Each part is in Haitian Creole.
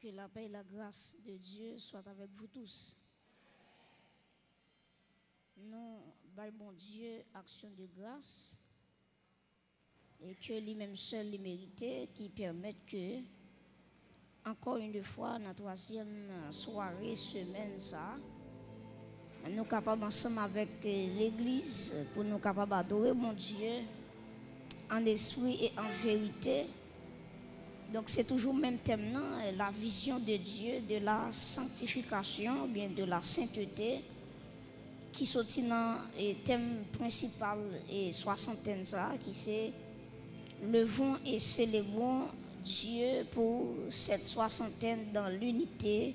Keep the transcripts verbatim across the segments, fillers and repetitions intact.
Que la paix et la grâce de Dieu soient avec vous tous. Nou bay Bondye aksyon de gras e ke li menm sèl li merite, ki pèmèt ke, ankò yon fwa, nan twazyèm sware semèn sa, nou kapab ansanm avèk, eh, legliz pou nou kapab adore Bondye an espri e an verite. Donk, se toujou menm tèm nan, eh, la vision de Dieu, de la sanctification, oubyen de la sainteté, ki soti nan, eh, tèm prensipal, eh, swasantèn sa a, ki se Levons et célébrons Dieu pour cette soixantaine dans l'unité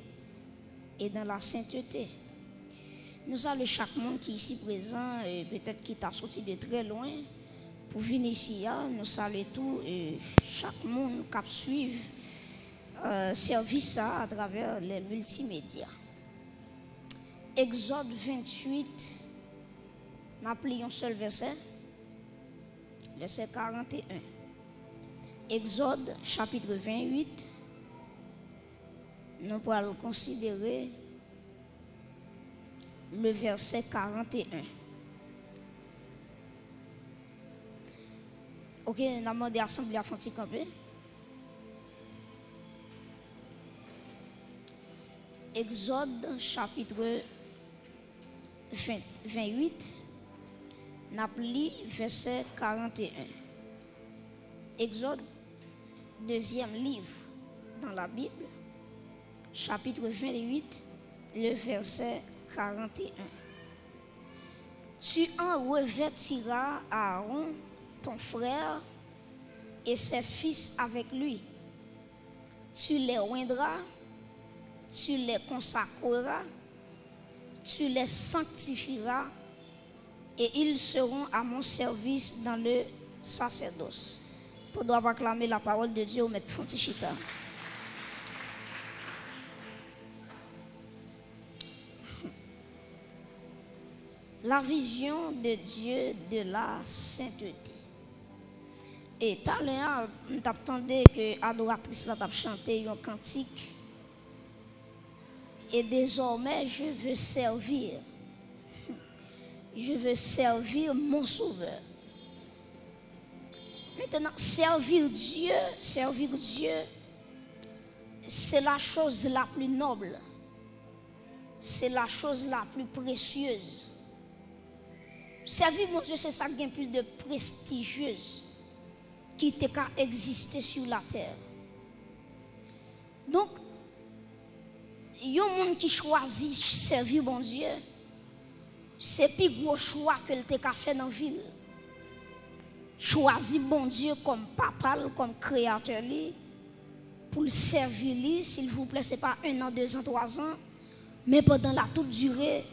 et dans la sainteté. Nou salye chak moun ki isi prezan, e petèt ki ta soti de trè lwen pou vin isi a. Nou salye tou, e chak moun k ap swiv, e, sèvis sa a atravè lè miltimedya. Egzòd venntuit, n ap li yon sèl vèsè, vèsè karanteyen. Egzòd, chapit venntuit, nou pral konsidere le vèsè karanteyen. Oke, n ap mande asanble a fè yon ti kanpe. Egzòd, chapit ven, venntuit, n ap li vèsè karanteyen. Egzòd, deuxième livre dans la Bible, chapitre vingt-huit, le verset quarante et un. Tu en revêtiras Aaron, ton frère, et ses fils avec lui. Tu les oindras, tu les consacreras, tu les sanctifieras, et ils seront à mon service dans le sacerdoce. Pandan w ap aklame la parole de Dieu, ou mèt fè yon ti chita. La vision de Dieu de la sainteté. E talè a, m t ap tande ke adoratris la t ap chante yon kantik. Et désormais, je veux servir. Je veux servir mon Sauveur. Maintenant, servir Dieu, servir Dieu, c'est la chose la plus noble. C'est la chose la plus précieuse. Sèvi Bondye, se sa k gen plis de prestijyez ki te ka egziste sou latè. Donk, yon moun ki chwazi sèvi Bondye, se pi gwo chwa ke l te ka fè nan vi l. Chwazi Bondye kòm papa l, kòm kreyatè li, pou l sèvi li, silvouplè, se pa en an, de zan, twa zan, men pandan la tout dire,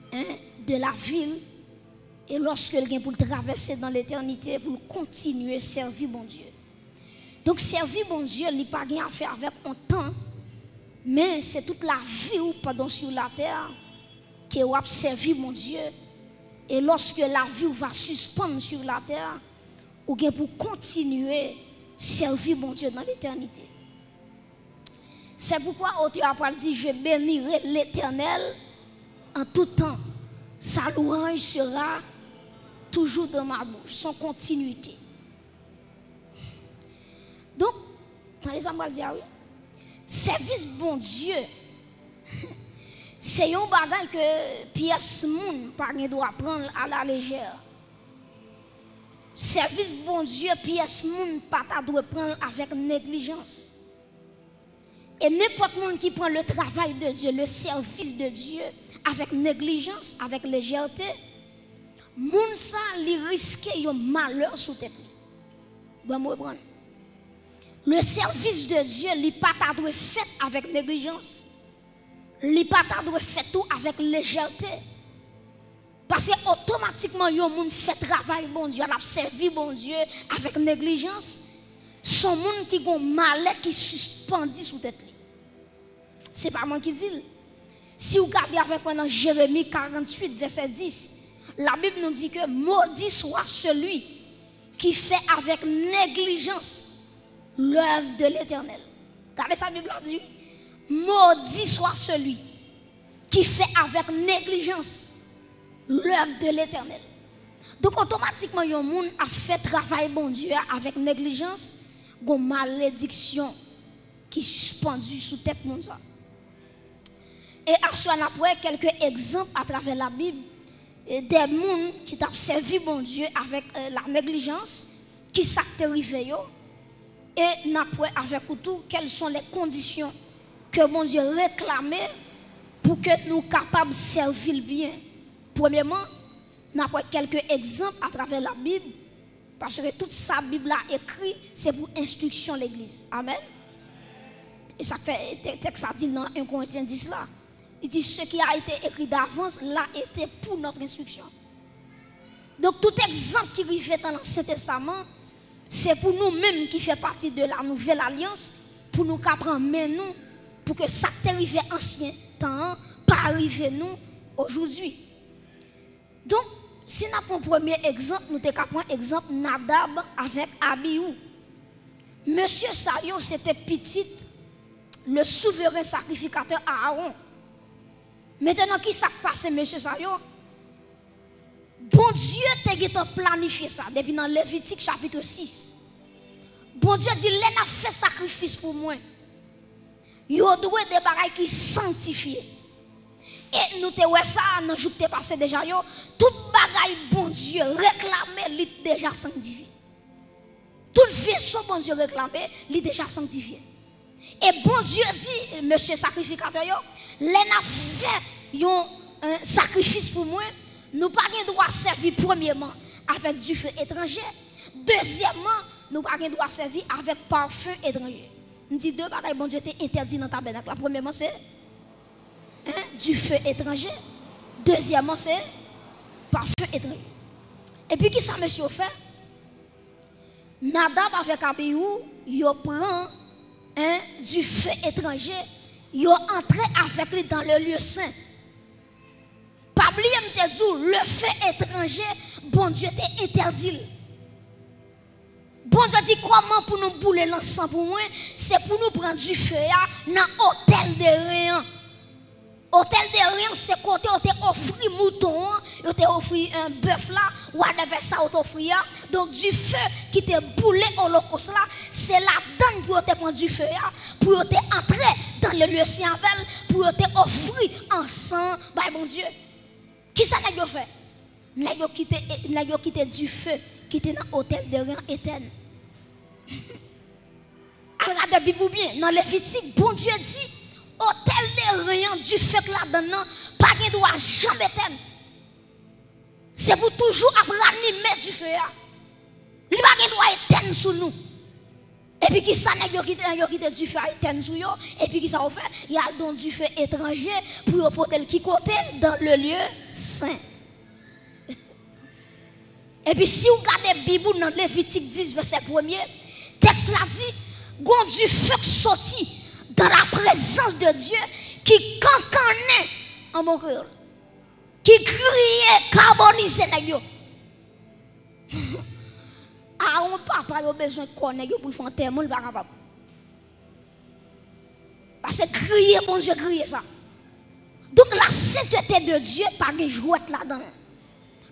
en, de la vi l, e lòske l gen pou l travèse dan letènite, pou l kontinye sèvi Bondye. Donk, sèvi Bondye, li pa gen afè avèk on tan, men se tout lavi w pandan w sou latè ke w ap sèvi Bondye. E lòske lavi w va sispann sou latè, ou gen pou kontinye sèvi Bondye nan letènite. C'est pourquoi auteur a pral di, je bénirai l'Éternel en tout temps. Sa louange sera toujours dans ma bouche. Son kontinite. Donk, tande sa m pral di a wi. Sèvis Bondye, se yon bagay ke pyès moun pa gen dwa pran l a la lejè. Sèvis Bondye, pyès moun pa ta dwe pran l avèk neglijans. E nenpòt moun ki pran le travail de Dieu, le service de Dieu, avèk neglijans, avèk lejète, moun sa, li riske yon malè sou tèt li. Bon, m reprann. Le service de Dieu, li pa ta dwe fèt avèk neglijans. Li pa ta dwe fèt tou avèk lejète. Paske otomatikman yon moun fè travay Bondye a, l ap sèvi Bondye avèk neglijans, se yon moun ki gon malè ki sispandi sou tèt li. Se pa mwen ki di l. Si w gade avèk mwen nan Jeremi karanntuit, vèsè dis, Labib nou di ke, maudit soit celui qui fait avec négligence l'œuvre de l'Éternel. Gade sa Bib la di, wi. Maudit soit celui qui fait avec négligence l'œuvre de l'Éternel. Donk, otomatikman, yon moun ap fè travay Bondye a avèk neglijans, gon malediksyon ki sispandi sou tèt moun sa. E aswè, n ap wè kèlke egzanp atravè Labib, e de moun ki t ap sèvi Bondye avèk, e, la neglijans, ki sa k te rive yo, e n ap wè avèk ou tou quelles sont les conditions ke Bondye reklame pou ke nou kapab sèvi l byen. Premyèman, n ap wè kèlke egzanp atravè Labib, paske tout sa Bib la ekri, se pou enstriksyon legliz. Amèn. E sa k fè te-, tèks sa di nan en Korentyen dis la, li di, ce qui a été écrit d'avance l'a été pour notre instruction. Donk, tout egzanp ki rive nan Ansyen Testaman, se pou nou menm ki fè pati de la nouvèl alyans, pou nou ka pran men nou, pou ke sa k te rive ansyen tan an pa rive nou ojoudwi. Donk, si n ap pran premye egzanp, nou te ka pran egzanp Nadab avèk Abiyou. Mesye sa yo, se te pitit le souveren sakrifikatè Aawon. Mentnan, ki sa k pase mesye sa yo? Bondye te gentan planifye sa depi nan Levitik chapit sis. Bondye di, lè n ap fè sakrifis pou mwen, yo dwe de bagay ki sanktifye. E nou te wè sa nan jou ki te pase deja yo, tout bagay Bondye reklame, li deja sanktifye. Tout veso Bondye reklame, li deja sanktifye. E Bondye di, mesye sakrifikatè yo, lè n ap fè yon, eh, sakrifis pou mwen, nou pa gen dwa sèvi premyèman avèk dife etranje, dezyèmman, nou pa gen dwa sèvi avèk pafen etranje. M di de bagay Bondye te entèdi nan tabènak la. Premyèman, se, en, dife etranje. Dezyèmman, se pafen etranje. Epi ki sa mesye yo fè? Nadab avèk Abiyou, yo pran, en, dife etranje, yo antre avèk li dans le lieu saint. Pa bliye m te di w, le feu étranger, Bondye te entèdi l. Bondye di, kòman pou nou boule lansan pou mwen? Se pou nou pran dife a nan otèl de ren an. Otèl de ren an, se kote yo te ofri mouton an, yo te ofri, en, bèf la, whatever sa yo te ofri a. Donk, dife ki te boule olokòs la, se ladann pou yo te pran dife a, pou yo te antre dans le lieu saint avè l, pou yo te ofri ansanm bay Bondye. Kisa nèg yo fè? Nèg yo kite, nèg yo kite dife ki te nan otèl de ren an etèn. Al gade Bib ou byen, nan Levitik, Bondye di, otèl de ren an, dife k ladann nan, pa gen dwa janm etèn. Se pou toujou ap ranime dife a. Li pa gen dwa etèn sou nou. Epi ki sa nèg yo kite, nèg yo kite dife a etèn sou yo, epi ki sa yo fè? Y al don dife etranje pou yo pote l ki kote? Dans le lieu saint. Epi si w gade Bib ou nan Levitik dis, vèsè premye, tèks la di, gon dife k soti dans la présence de Dieu ki kankannen, an bon kreyòl, ki griye, kabonize nèg yo. Aawon papa yo bezwen kò nèg yo pou l fè antèman, li pa kapab. Paske griye Bondye griye sa. Donk, la sainteté de Dieu pa gen jwèt ladan l.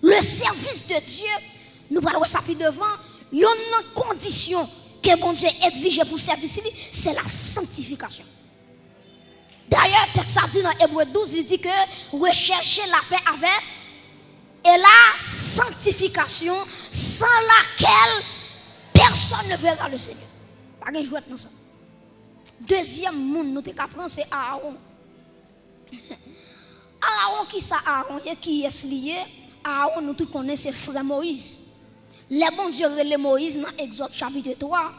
Le service de Dieu, nou pral wè sa pi devan, yonn nan kondisyon ke Bondye egzije pou sèvis li, se la sanctification. Dayè, tèks sa di nan Ebre douz, li di ke recherchez la paix avec et la sanctification sans laquelle personne ne verra le Seigneur. Pa gen jwèt nan sa. Dezyèm moun nou te ka pran, se Aawon. Aawon, ki sa Aawon ye? Kiyès li ye? Aawon, nou tout konnen, se frè Moyiz. Lè Bondye rele Moyiz nan Egzòd chapit twa,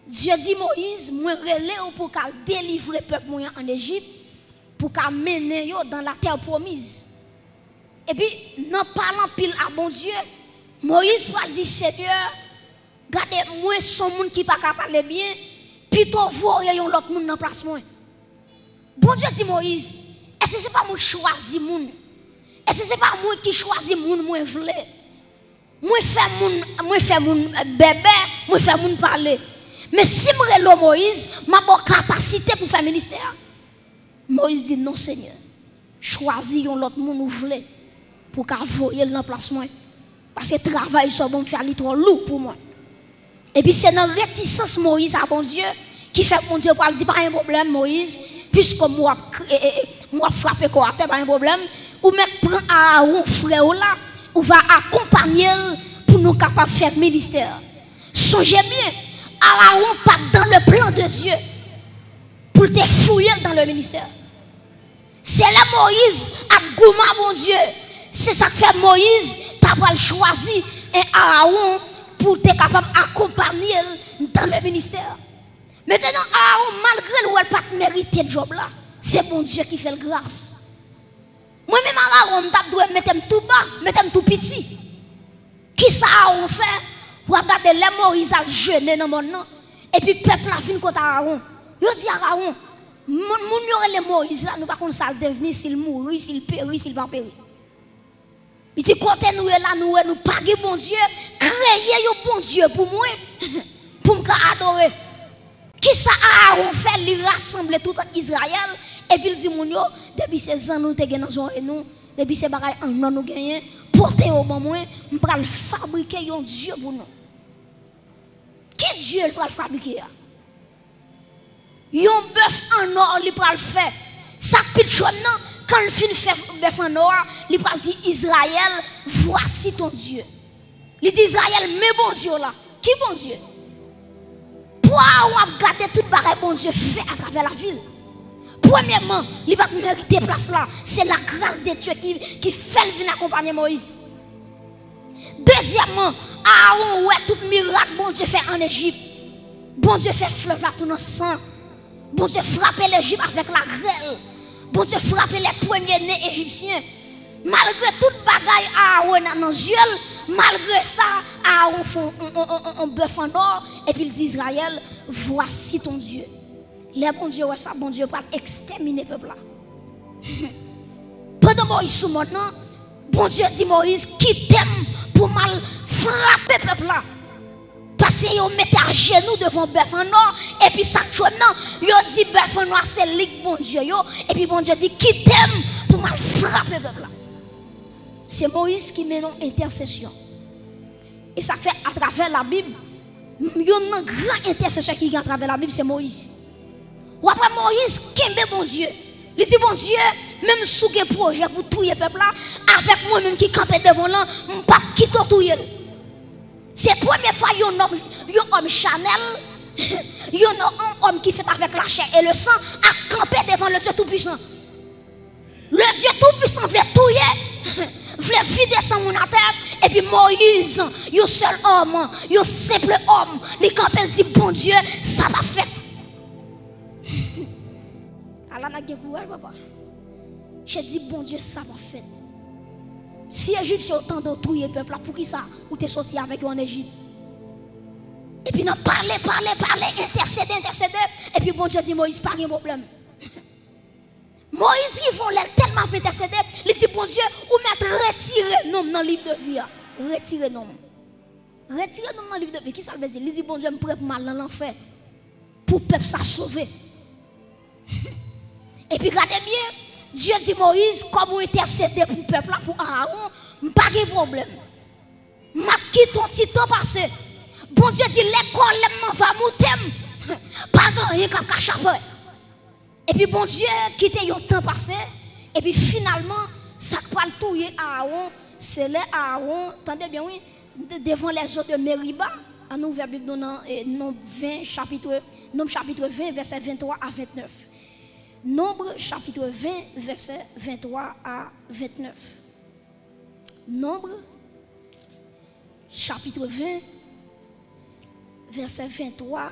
Dye di Moyiz, mwen rele w pou w ka delivre pèp mwen an ann Ejip, pou w ka mennen yo dans la terre promise. Epi, nan pale anpil a Bondye, Moyiz pral di, Senyè, gade, mwen se yon moun ki pa ka pale byen, pito voye yon lòt moun nan plas mwen. Bondye di Moyiz, èske se pa mwen ki chwazi moun? Èske se pa mwen ki chwazi moun mwen vle? Mwen fè moun, mwen fè moun bèbè, mwen fè moun pale. Men si m rele w Moyiz, m ap ba w kapasite pou fè ministè a. Moyiz di, "Non, Senyè. Chwazi yon lòt moun ou vle pou w ka voye l nan plas mwen. Paske travay sa w ban m fè a, li twò lou pou mwen." Epi se nan retisans Moyiz a Bondye ki fè Bondye pral di, "Pa gen pwoblèm, Moyiz, piske m w ap kri-, e, e, e, m w ap frape kò atè, pa gen pwoblèm. Ou mèt pran Arawon, frè w la, ou va akonpanye l pou nou kapab fè ministè." Sonje byen, Arawon pa t dans le plan de Dieu pou l te fouye l dans le ministère. Se lè Moyiz ap goumen a Bondye, se sa k fè Moyiz ta pral chwazi en Arawon pou l te kapab akonpanye l dans le ministère. Mentenan, Arawon, malgre l wè l pa t merite djòb la, se Bondye ki fè l gras. Mwen menm Arawon, m t ap dwe mete m tou ba, mete m tou piti. Kisa Arawon fè? W ap gade lè Moyiz al jene nan mòn nan, epi pèp la vin kot Arawon. Yo di Arawon, moun, moun yo rele Moyiz la, nou pa konn sa l devni, si l mouri, si l peri, si l pa peri. Li di, "Kote nou ye la, nou wè nou pa gen Bondye, kreye yon Bondye pou mwen, pou m ka adore." Kisa Arawon fè? Li rasanble tout Izrayèl, epi l di moun yo, "Depi se zanno nou te gen nan zòrèy nou, depi se bagay an nò nou genyen, pote yo ban mwen, m pral fabrike yon dye pou nou." Ki dye l pral fabrike a? Yon bèf an nò li pral fè. Sa k pi cho nan, kan l fin fè bèf an nò a, li pral di Izrayèl, "Voici ton Dieu." Li di Izrayèl, "Men Bondye w la." Ki Bondye? Pou Arawon ap gade tout bagay Bondye fè atravè lavi l. Premyèman, li pa t merite plas la. Se lagras de Dye ki, ki fè l vin akonpanye Moyiz. Dezyèmman, Arawon wè tout mirak Bondye fè ann Ejip. Bondye fè flèv la tounen an san. Bondye frape Lejip avèk lagrèl. Bondye frape lè premye ne ejipsyen. Malgre tout bagay Arawon nan, nan zye l, malgre sa, Arawon fè on, on, on, on, on bèf an nò, epi l di Izrayèl, "Voici ton Dieu." Lè Bondye wè sa, Bondye pral ekstèmine pèp la. Pandan Moyiz sou mòn nan, Bondye di Moyiz, "Kite m pou m al frape pèp la." Paske yo mete ajenou devan bèf an nò, epi sa k cho nan, yo di bèf an nò a se li k Bondye yo, epi Bondye di, "Kite m pou m al frape pèp la." Se Moyiz ki mennen yon entèsesyon. E sa k fè atravè Labib, youn nan gran entèsesyon ki gen atravè Labib, se Moyiz. W ap wè Moyiz kenbe Bondye. Li di, "Bondye, menm si w gen pwojè pou touye pèp la, avèk mwen menm ki kanpe devan w lan, m p ap kite w touye l." Se premye fwa yon nonm, yon òm chanèl, yon nonm, yon òm ki fèt avèk lachè e lesan, ap kanpe devan Ledye Toupwisan. Ledye Toupwisan vle touye, vle vide san moun atè, epi Moyiz, yon sèl òm, yon senp òm, li kanpe, l di, "Bondye, sa p ap fèt." Ala n a gen kouraj, papa. Che di, "Bondye, sa p ap fèt." Si Ejipsyen yo tande w touye pèp la, poukisa ou te soti avèk yo ann Ejip? Epi nan pale, pale, pale, entèsede, entèsede, epi Bondye di Moyiz, "Pa gen pwoblèm." Moyiz rive yon lè, l tèlman ap entèsede, li di, "Bondye, ou mèt retire non m nan liv de vi a. Retire non m." Retire non m nan liv de vi. Kisa l vle di? Li di, "Bondye, m prè pou m al nan lanfè pou pèp sa sove." Epi gade byen, Dye di Moyiz, "Kòm ou entèsede pou pèp la, pou Arawon, m pa gen pwoblèm. M ap kite yon ti tan pase." Bondye di, "Lè kòlè m nan va moute m, pa gen anyen k ap ka chape." Epi Bondye kite yon tan pase, epi finalman, sa k pral touye Arawon, se lè Arawon, tande byen wi, de-, devan lèzo de Meriba, ann ouvè Bib nou nan, eh, Nonb ven, chapit, Nonb chapit ven, vèsè venntwa a ventnèf. Nonb chapit ven, vèsè venntwa a ventnèf. Nonb, chapit ven, vèsè venntwa,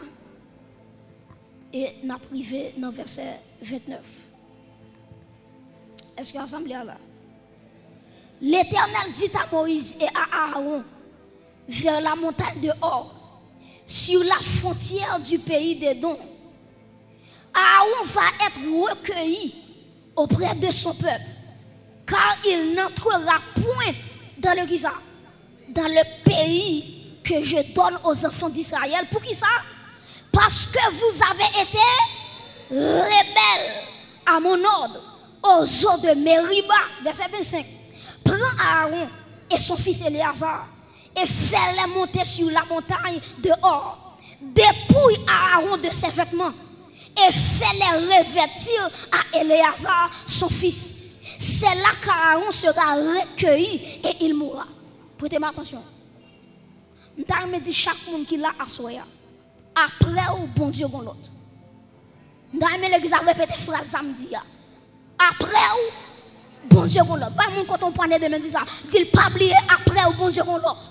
e n ap rive nan vèsè ventnèf. Èske asanble a la? L'Éternel dit à Moïse et à Aaron, vers la montagne de Hor, sur la frontière du pays d'Édom, Aaron va être recueilli auprès de son peuple, car il n'entrera point dans le kisa, dans le pays que je donne aux enfants d'Israël. Poukisa? Parce que vous avez été rebelles à mon ordre, aux eaux de Mériba. Verset vingt-cinq. Prends Aaron et son fils Éléazar et fais-les monter sur la montagne de Hor. Dépouille Aaron de ses vêtements et fais-les revêtir à Éléazar, son fils. C'est là qu'Aaron sera recueilli et il mourra. Prêtez-moi attention. M ta renmen di chak moun ki la aswè a, apre w, Bondye gon lòt. M ta renmen legliz la repete fraz sa m di a. Apre w, Bondye gon lòt. Bay moun kote w pwanye de men di sa. Di l pa bliye, apre w, Bondye gon lòt.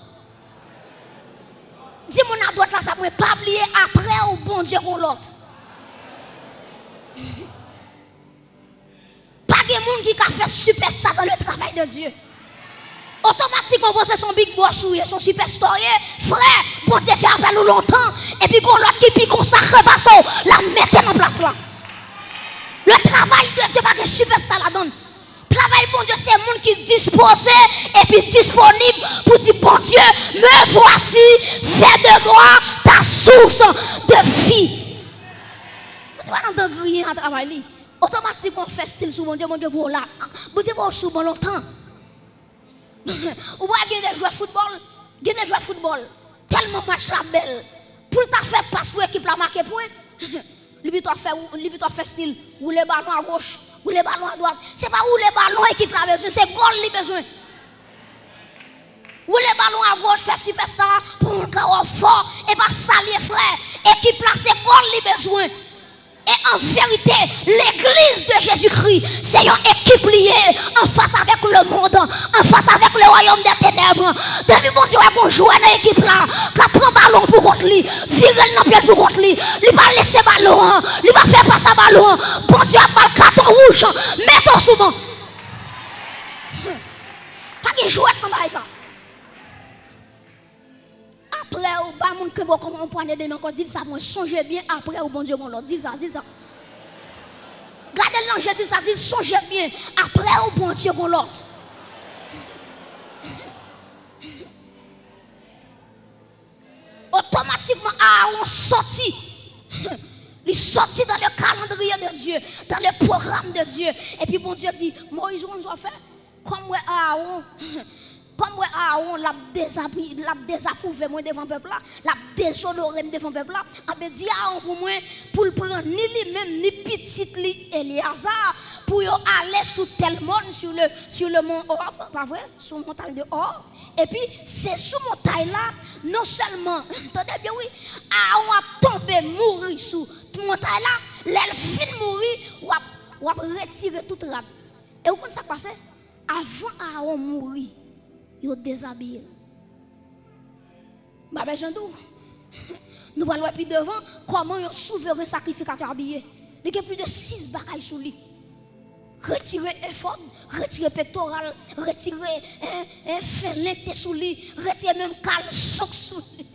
Di moun a dwat la sa pou mwen, pa bliye, apre w, Bondye gon lòt. Pa gen moun ki ka fè sipèsta dans le travail de Dieu. Otomatikman, w panse se yon big boss ou ye, se yon sipèsta w ye. Frè, Bondye fè apèl ou lontan, epi gon lòt ki pi konsakre pase w, l ap mete nan plas la. Le travail de Dieu pa gen sipèsta ladan l. Travay Bondye se moun ki dispoze epi disponib pou di, Bondye, me voici, fais de moi ta source de vie. Bondye pa nan dan griyen a travay li. Otomatikman w fè stil sou Bondye, Bondye voye w la. Bondye voye w sou ban lontan. Ou wè gen de jwè foutbòl, gen de jwè foutbòl. Tèlman match la bèl. Pou l ta fè pas pou ekip la make pwen, li pito ap fè, li pito ap fè stil woule balon agoch, woule balon adwat. Se pa woule balon ekip la bezwen, se gòl li bezwen. Woule balon agoch, fè sipèsta pou moun ka wè w fò. E pa sa l ye, frè. Ekip la, se gòl li bezwen. E an verite, legliz de Jezikri, se yon ekip li ye, anfas avèk lemonn, anfas avèk le wayòm dè tenèb. Depi Bondye wè gon jwè nan ekip la, k ap pran balon pou kont li, vire l nan pye l pou kont li, li pa lese balon an, li pa fè pas a balon an, Bondye ap ba l katon wouj, mete w sou ban. Pa gen jwèt nan bagay sa. Apre w, ba moun kenbe w kòm yon pwanye de men ankò, di l sa pou mwen, sonje byen, apre w, Bondye gon lòt. Di l sa, di l sa. Gade l nan je, di l sa, di l, sonje byen, apre w, Bondye gon lòt. Otomatikman, Aaron sòti. Li sòti dans le calendrier de Dieu, dans le programme de Dieu. Epi Bondye di, Moyiz, ou konn sa w fè? Kòm w wè Aaron, kòm w wè Aaron, l ap dezapi-, l ap dezapwouve mwen devan pèp la, l ap dezonore m devan pèp la, anben di Aaron pou mwen, pou l pran ni li menm, ni pitit li Eleazar, pou yo ale sou tèl mòn, sur le, sur le mont Horeb, pa vre? Sou montay de Hor. Epi, se sou montay la, non sèlman, tande byen wi, Aaron ap tonbe mouri sou montay la, lè l fin mouri, w ap, w ap retire tout rad. E ou konn sa k pase? Avan Aaron mouri, yo dezabiye l. M pa bezwen di w. Nou pral wè pi devan kòman yon souveren sakrifikatè abiye. Li gen plis de sis bagay sou li. Retire efòd, retire pektoral, retire, en, en, fenlen k te sou li, retire menm kalson k sou li.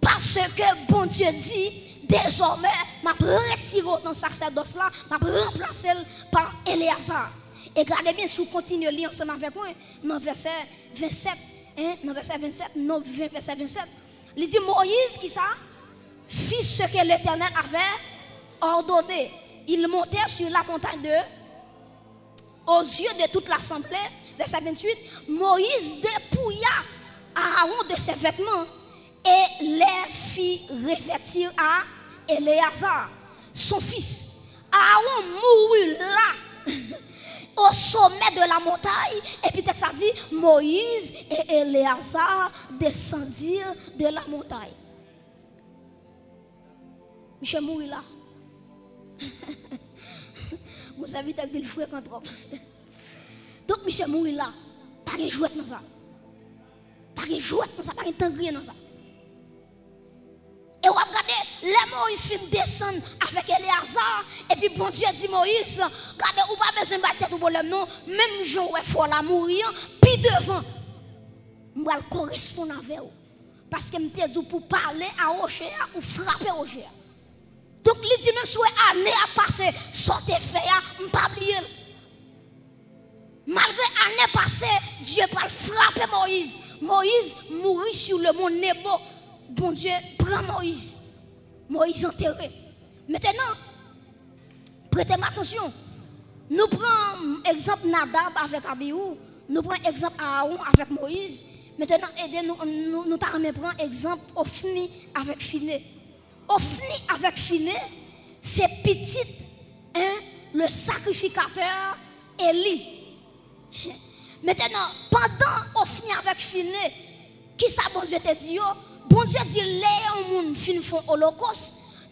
Paske Bondye di, dezòmè, m ap retire w nan sasèdòs la, m ap ranplase l pa Eleazar. E gade byen, si w kontinye li ansanm avèk mwen, nan vèsè vennsèt, en, nan vèsè vennsèt, Nonb ven, vèsè vennsèt, li di, Moïse, ki sa? Fit ce que l'Éternel avait ordonné. Ils montèrent sur la montagne de aux yeux de toute l'assemblée, verset vingt-huit, Moïse dépouilla Aaron de ses vêtements et les fit revêtir à Éléazar, son fils. Aaron mourut là, au sommet de la montagne, epi tèks la di, Moïse et Éléazar descendirent de la montagne. Misye mouri la. Mon sèvitè di l frekan twòp. Donk, misye mouri la. Pa gen jwèt nan sa. Pa gen jwèt nan sa, pa gen tan griyen nan sa. E w ap gade, lè Moyiz fin desann avèk Eleazar, epi Bondye di Moyiz, gade, ou pa bezwen bay tèt ou pwoblèm non, menm jan w wè frè w la mouri an, pi devan, m pral koresponn avè w. Paske m te di w pou pale a woche a, ou frape woche a. Donk, li di, menm si w wè ane ap pase, sa w te fè a, m pa bliye l. Malgre ane pase, Dye pral frape Moyiz. Moyiz mouri sur le mont Nebo. Bondye pran Moyiz. Moyiz antere. Mentenan, Prete m atansyon. Nou pran egzanp Nadab avèk Abiyou, nou pran egzanp Aawon avèk Moyiz. Mentnan, ede nou, nou, nou ta renmen pran egzanp Ofni avèk Fine. Ofni avèk Fine, se pitit, en, le sakrifikatè Eli. Mentnan, pandan Ofni avèk Fine, kisa Bondye te di yo? Bondye di, lè yon moun fin fè yon olokòs,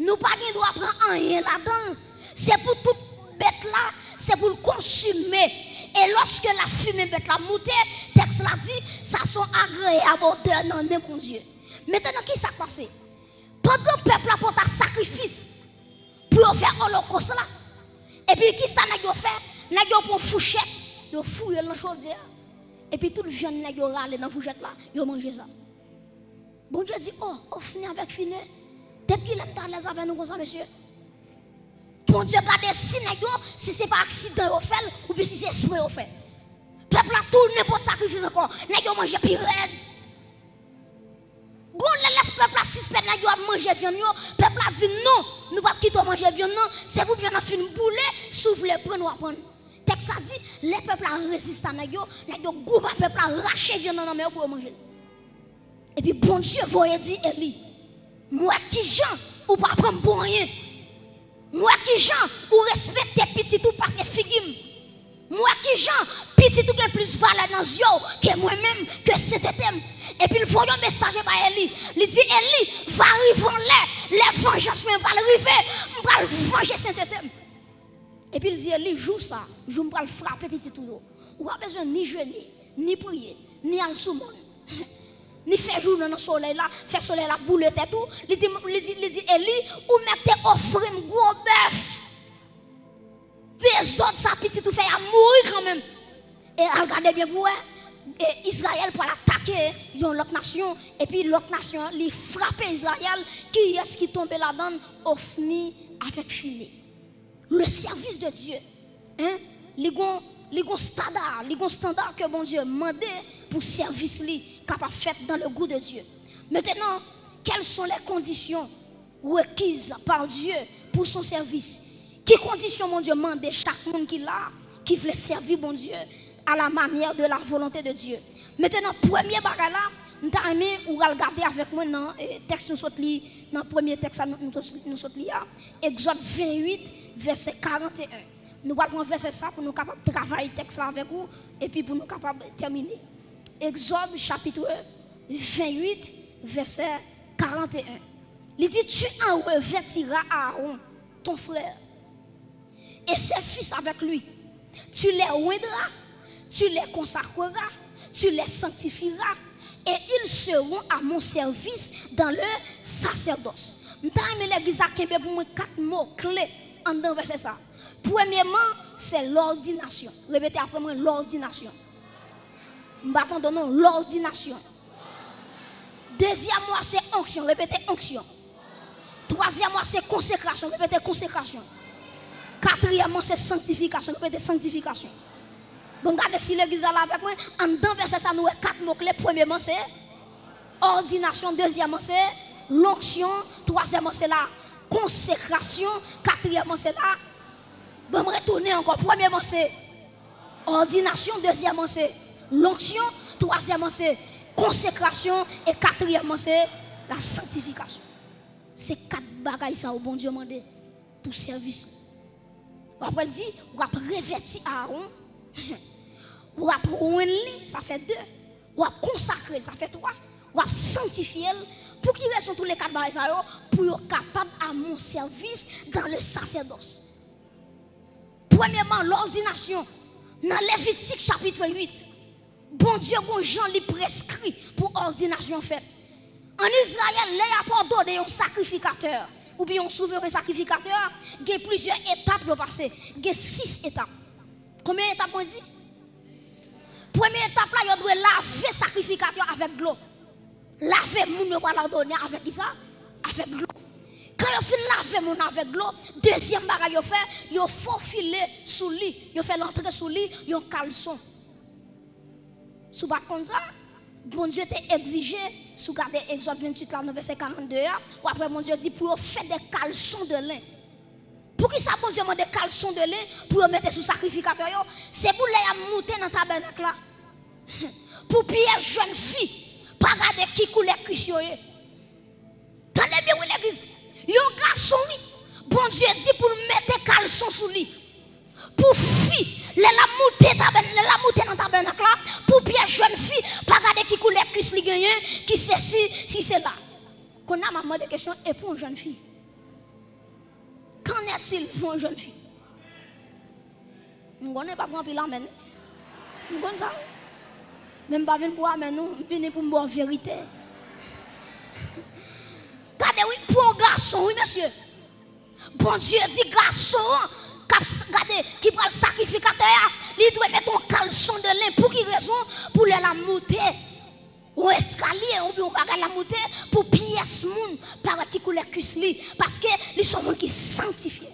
nou pa gen dwa pran anyen ladan l. Se pou tout bèt la, se pou l konsime. E lòske lafimen bèt la moute, tèks la di, sa se yon agreyab odè nan nen Bondye. Mentnan, kisa k pase? Pandan pèp la pote sakrifis pou yo fè olokòs la, epi kisa nèg yo fè? Nèg yo pran fouchèt, yo fouye l nan chodyè a. Epi tout vyann nèg yo rale nan fouchèt la, yo manje sa. Bondye di, o, Ofni avèk Fine, depi kilè m t alèz avè nou konsa, mesye? Bondye gade si nèg yo, si se pa aksidan yo fè l, oubyen si se espre yo fè. Pèp la tounen pote sakrifis ankò. Nèg yo manje pi rèd. Gon lè lè pèp la sispèk nèg yo ap manje vyann yo, pèp la di non, nou p ap kite w manje vyann nan, se pou vyann nan fin boule, si w vle pran w a pran. Tèks la di, lè pèp la reziste a nèg yo, nèg yo goumen pèp la rache vyann nan nan men yo pou yo manje l. Epi Bondye voye di Eli, m wè kijan ou pa pran m pou anyen. M wè kijan ou respekte pitit ou pase figi m. M wè kijan pitit ou gen plis valè nan zye w ke mwen menm, ke sentete m. Epi l voye yon mesaj bay Eli. Li di, Eli, va rive yon lè, lè vanjans mwen pral rive, m pral vanje sentete m. Epi l di Eli, jou sa, jou m pral frape pitit ou yo. Ou pa bezwen ni jene, ni priye, ni al sou mòn, ni fè jounen nan solèy la, fè solèy la boule tèt ou. Li di, li di, li di Eli, ou mèt te ofri m gwo bèf. Dezòd sa pitit ou fè a mouri kanmenm. E al gade byen pou wè, e Izrayèl pral atake yon lòt nasyon, epi lòt nasyon an, li frape Izrayèl, kiyès ki tonbe ladan l? Ofni avèk Fine. Le service de Dieu, hein, li gon, li gon standa, li gon standa ke Bondye mande pou sèvis li kapab fèt dans le goût de Dieu. Maintenant, quelles sont les conditions requises par Dieu pour son service? Ki kondisyon Bondye mande chak moun ki la, ki vle sèvi Bondye à la manière de la volonté de Dieu? Maintenant, premye bagay la, m ta renmen ou al gade avèk mwen nan, eh, tèks nou sot li, nan premye tèks la nou, nou, nou sot li a, Egzòd vennwit, vèsè karanteyen. Nou pral pran vèsè sa pou nou kapab travay tèks la avèk ou, epi pou nou kapab tèmine. Egzòd chapit vennwit, vèsè karanteyen. Li di, tu en revêtiras Aaron, ton frère, et ses fils avec lui. Tu les oindras, tu les consacreras, tu les sanctifieras, et ils seront à mon service dans le sacerdoce. M ta renmen legliz la kenbe pou mwen kat mo kle anndan vèsè sa. Premyeman, se lòdinasyon. Repete apre mwen, lòdinasyon. M pa tande w non, lòdinasyon. Dezyèm mwa se onksyon, repete onksyon. Twazyèm mwa se konsekrasyon, repete konsekrasyon. Katriyèm mwa se sanktifikasyon, repete sanktifikasyon. Bon, gade si legliz la la avèk mwen, anndan vèsè sa nou wè kat mo kle, premyeman se òdinasyon, dezyèmman se lonksyon, twazyèmman se la konsekrasyon, katriyèmman se la, bon, m retounen ankò, premyeman se òdinasyon, dezyèmman se lonksyon, twazyèmman se konsekrasyon, e katriyèmman se la sanktifikasyon. Se kat bagay sa yo Bondye mande pou sèvis li. Apre l di, w ap revèti Aaron, w ap onn li, sa fè de, w ap konsakre l, sa fè twa, w ap sanktifye l. Pou ki rezon tou le kat bagay sa yo? Pou yo kapab à mon service dans le sacerdoce. Premyeman, lòdinasyon. Nan Levitik chapit uit, Bondye gon jan li preskri pou òdinasyon fèt. Ann Izrayèl, lè y ap òdone yon sakrifikatè oubyen yon souveren sakrifikatè, gen plizyè etap yo pase. Gen sis etap. Konbyen etap mwen di? Premye etap la, yo dwe lave sakrifikatè avèk dlo. Lave moun yo pral òdone avèk kisa? Avèk dlo. Kan yo fin lave moun avèk dlo, dezyèm bagay yo fè, yo fofile sou li, yo fè l antre sou li yon kalson. Si w pa t konn sa, Bondye te egzije, si w gade Egzòd venntuit la, nan vèsè karannde a, w ap wè Bondye di pou yo fè de kalson de len. Poukisa Bondye mande kalson de len pou yo mete sou sakrifikatè yo? Se pou lè y ap moute nan tabènak la, pou pyès jèn fi pa gade ki koulè kwis yo ye. Tande byen wi legliz. Yon gason wi, Bondye di pou l mete kalson sou li. Pou fi, lè l ap moute tabèn, lè l ap moute nan tabènak la, pou pyès jèn fi pa gade ki koulè kwis li genyen, ki sesi, si sela. Kounye a m ap mande kesyon, e pou yon jèn fi? Qu'en est-il pou yon jèn fi? M konnen p ap gen anpil amèn. M konn sa wi. Men m pa vin pou amèn non, m vini pou m ba w verite. Gade wi, pou yon gason wi mesye. Bondye di gason an k ap s- gade, ki pral sakrifikatè a, li dwe mete yon kalson de len. Pou ki rezon? Pou lè l ap moute yon eskalye oubyen yon bagay l ap moute, pou pyès moun pa wè ki koulè kwis li, paske li se yon moun ki sanktifye.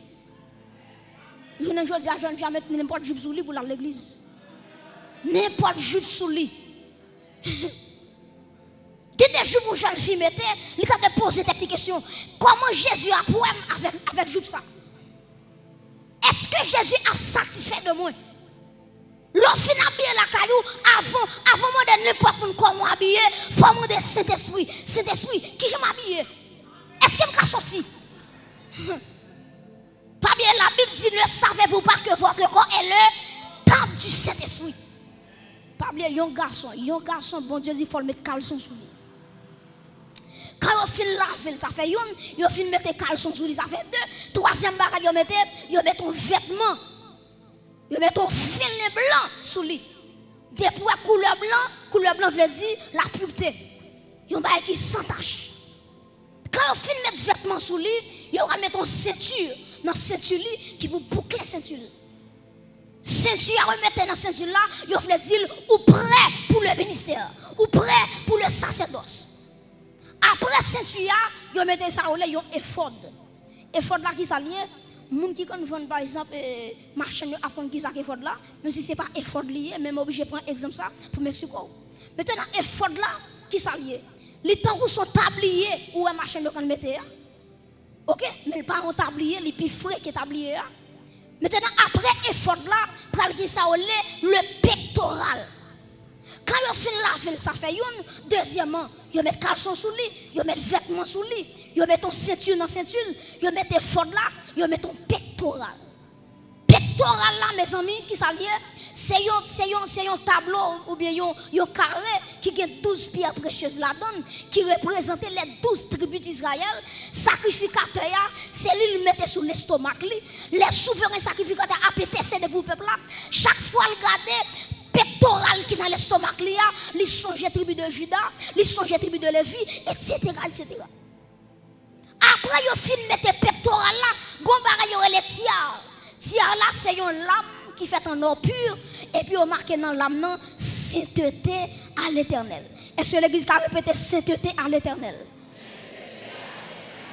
Jounen jodi a, jèn fi a met nenpòt jip sou li pou l al legliz. Nenpòt jip sou li. Gen de jip yon jèn fi mete, li ta dwe poze tèt li kesyon, kòman Jezi ap wè m avèk, avèk jip sa? Èske Jezi ap satisfè de mwen? Lè w fin abiye lakay ou, avan, avan w mande nenpòt moun kòman w abiye, fò w mande Sentespri, Sentespri, kijan m abiye? Èske m ka soti? Pa bliye, Labib di, ne savez-vous pas que votre corps est le temple du Saint-Esprit? Pa bliye, yon gason, yon gason, Bondye di fò l met kalson sou li. Kan yo fin lave l, sa fè youn, yo fin mete kalson sou li, sa fè de. Twazyèm bagay yo mete, yo mete yon vètman. Yo mete yon filen blan sou li. Depi w wè koulè blan, koulè blan vle di lapirte. Yon bagay ki san tach. Kan yo fin met vètman sou li, yo pral met yon senti nan senti li ki pou boukle senti l. Senti a yo mete nan senti l la, yo vle di l ou prè pou le ministè, ou prè pou le sasèdòs. Apre senti a, yo mete sa yo rele yon efòd. Efòd la ki sa l ye? Moun ki konn vann pa egzanp, eh, machann yo ap konn ki sa k efòd la, menm si se pa efòd li ye, men m oblije pran egzanp sa pou m eksplike w. Mentnan efòd la, ki sa l ye? Li tankou se yon tabliye ou wè machann yo konn mete a. Oke? Men l pa yon tabliye, li pi fre ke tabliye a. Mentnan apre efòd la, pral gen sa yo rele le pectoral. Kan yo fin lave l, sa fè youn. Dezyèmman, yo met kalson sou li, yo met vètman sou li, yo met yon senti nan senti l, yo met efòd la, yo met yon pektoral. Pektoral la, mezanmi, ki sa l ye? Se yon, se yon, se yon tablo oubyen yon, yon kare ki gen douz pyè presyez ladan l, ki reprezante lè douz tribi d Izrayèl. Sakrifikatè a, se li l mete sou lestomak li. Lè souveren sakrifikatè a ap entèsede pou pèp la, chak fwa l gade pektoral ki nan lestomak li a, li sonje tribi de Jida, li sonje tribi de Levi, etsetera, etsetera. Apre yo fin mete pektoral la, gon bagay yo rele tyar. Tyar la se yon lam ki fèt an or pur, epi yo make nan lam nan sainteté à l'Éternel. Èske legliz ka repete sainteté à l'Éternel?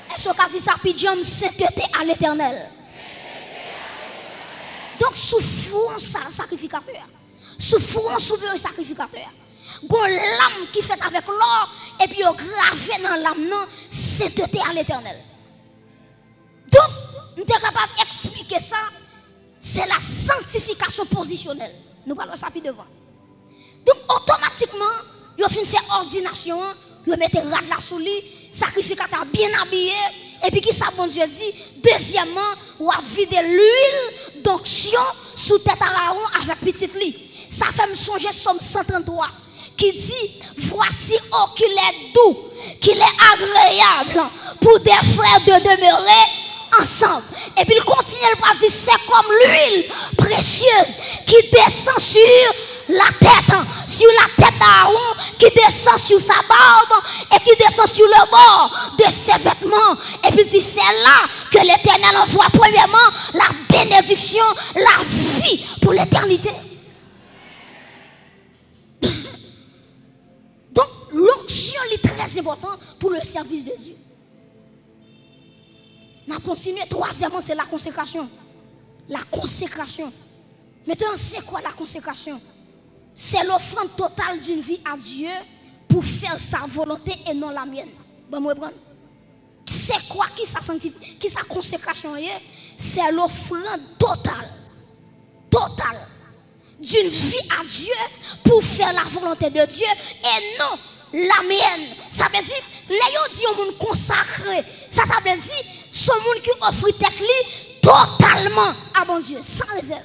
Èske w ka di sa pi djanm, sainteté à l'Éternel? Donk sou fwon sa sakrifikatè a, sou fwon souveren sakrifikatè a, gon lam ki fèt avèk lò, epi yo grave nan lam nan sainteté à l'Éternel. Donk, m te kapab eksplike sa, se la sanctification positionnelle. Nou pral wè sa pi devan. Donk, otomatikman, yo fin fè òdinasyon an, yo mete rad la sou li, sakrifikatè a byen abiye, epi ki sa Bondye di? Dezyèmman, w ap vide lwil donksyon sou tèt Arawon avèk pitit li. Sa fè m sonje Sòm san tranntwa ki di, voici, oh, qu'il est doux, qu'il est agréable pour des frères de demeurer ensemble. Epi l kontinye, l pral di, c'est comme l'huile précieuse qui descend sur la tête, sur la tête d'Aaron, qui descend sur sa barbe et qui descend sur le bord de ses vêtements. Epi l di, c'est là que l'Éternel envoie premièrement la bénédiction, la vie pour l'éternité. Donk, lonksyon li trè enpòtan pou le sèvis de Dye. N ap kontinye. Twazyèmman, se la konsekrasyon. La konsekrasyon. Maintenant, c'est quoi la consécration? C'est l'offrande totale d'une vie à Dieu pour faire sa volonté et non la mienne. Bon, mwen pran. Se kwa, ki sa sanktif-, ki sa konsekrasyon an ye? C'est l'offrande totale, totale d'une vie à Dieu pour faire la volonté de Dieu et non la mienne. Sa vle di, lè yo di yon moun konsakre, sa, sa vle di, se yon moun ki ofri tèt li totalman a Bondye, san rezèv.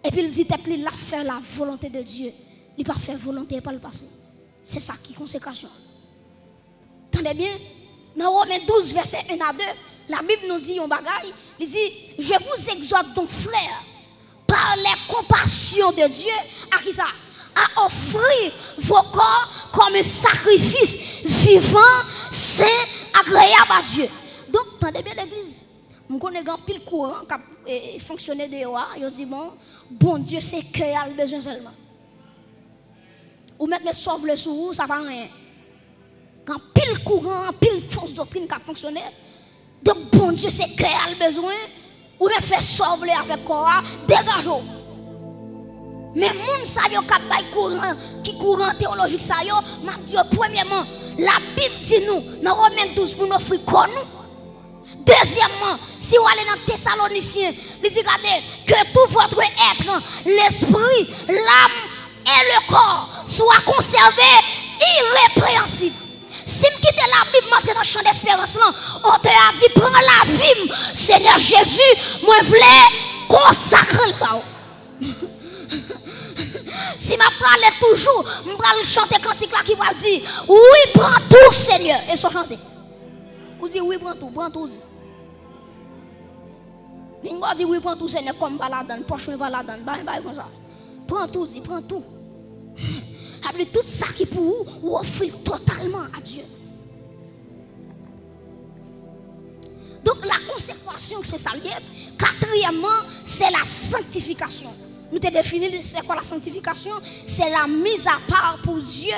Epi l di tèt li, l ap fè la volonte de Dieu. Li pa fè volonte pa l pase. Se sa ki konsekrasyon. Tande byen, nan Women douz, vèsè en a de, Labib nou di yon bagay, li di, Je vous exhorte donc, frères, par les compassions de Dieu, à qui ça? À offrir vos corps comme un sacrifice vivant, saint, agréable à Dieu. Donk, tande byen, legliz. M konnen gen anpil kouran k ap e, fonksyone deyò a, yo di, bon, Bondye se kè a l bezwen sèlman. Ou mèt met sa w vle sou ou, sa pa anyen. Gen anpil kouran, anpil fos doktrin k ap fonksyone. Donk, Bondye se kè a l bezwen. Ou mèt fè sa w vle avèk kò a, degaje w. Men moun sa yo k ap bay kouran, ki kouran teyolojik sa yo, m ap di yo, premyèman, Labib di nou, nan Women douz, pou n ofri kò nou. Dezyèmman, si w ale nan Tesalonisyen, li di, gade, que tout votre être, l'esprit, l'âme et le corps soit conservé irrépréhensible. Si m kite Labib m antre nan chan desperans lan, otè a di, pran lavi m, Senyè Jezi, mwen vle konsakre l ba ou. Si m ap prale toujou, m pral chante kantik la ki pral di, wi, pran tou, Senyè. E sa w chante. Ou di, wi, pran tou, pran tou, di. Bingo di, wi, pran tou, Senyè, kò m pa ladan l, pòch mwen pa ladan l, bagay, bagay konsa. Pran tou, di, pran tou. Sa vle di tout sa ki pou ou, ou ofri l totalman a Dye. Donk, la consécration, se sa l ye. Katriyèmman, se la sanctification. Nou te defini li, se kwa la sanctification? C'est la mise à part pour Dieu,